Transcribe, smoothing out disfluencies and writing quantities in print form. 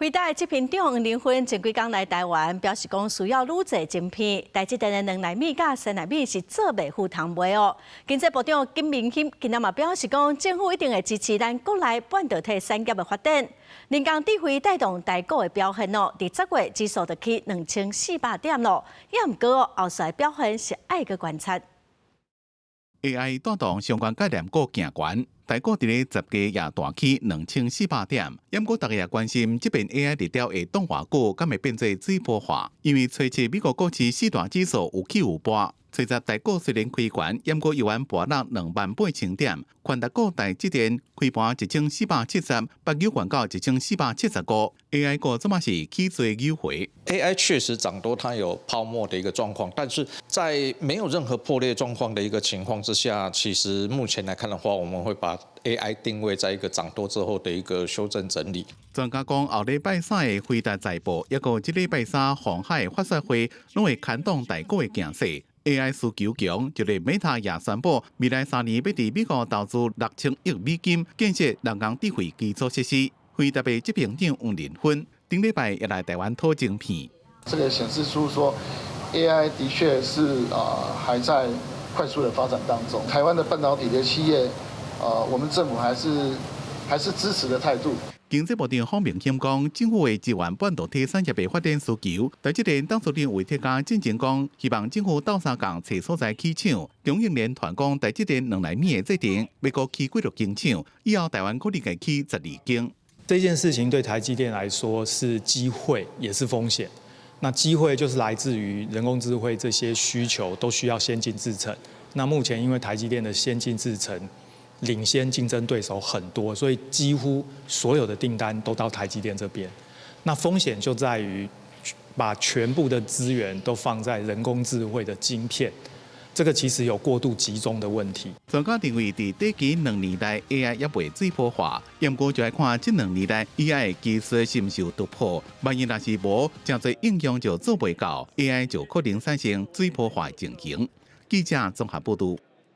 輝達的執行長黃仁勳前幾工來台灣，表示講需要愈濟晶片，台積電的2納米佮3納米是做袂赴通賣哦。經濟部長金明欣今仔嘛表示講，政府一定會支持咱國內半導體產業的發展。人工智慧帶動台股的表現哦，佇10月指數就起2400點咯。也毋過後續表現是愛閣觀察。 AI 帶動相關概念股行懸，台股佇咧10月也彈起2400點。毋過大家也關心，這遍 AI 熱潮會擋偌久，敢會變做水泡化？因為初七美國股市四大指數有起有跋。初十台股雖然開懸，毋過猶原跋落28,000點。權值股台積電開盤1470，八九懸到1475。AI 股這馬是起做扭回。 AI 確實漲多，它有泡沫的一個狀況，但是在沒有任何破裂狀況的一個情況之下，其實目前來看的話，我們會把 AI 定位在一個漲多之後的一個修正整理。專家講，後禮拜三的輝達財報，抑閣這禮拜三鴻海法說會，攏會牽動台股的形勢。AI 需求強，就連 Meta 也宣布，未來3年欲佇美國投資6000億美金建設人工智慧基礎設施。輝達的執行長黃仁勳頂禮拜也來台灣討晶片。這個顯示出說，AI 的確是啊，還在快速的發展當中。台灣的半導體的企業，啊，我們政府還是支持的態度。經濟部長方明欣講，政府會支援半導體產業的發展需求。台積電董事長魏哲家進前講，希望政府鬥相共揣所在起廠。供應鏈傳講，台積電2納米的製程，欲閣起幾落間廠，以後台灣可能會起12間。這件事情對台積電來說是機會，也是風險。那機會就是來自於人工智慧這些需求都需要先進製程。那目前因為台積電的先進製程領先競爭對手很多，所以幾乎所有的訂單都到台積電這邊。那風險就在於把全部的資源都放在人工智慧的晶片，這個其實有過度集中的問題。專家認為，佇短期2年內 AI 猶未水泡化，毋過就愛看這兩年內 AI 技術是毋是有突破。萬一若是無，誠濟應用就做袂到，AI 就可能產生水泡化的情形。記者綜合報導。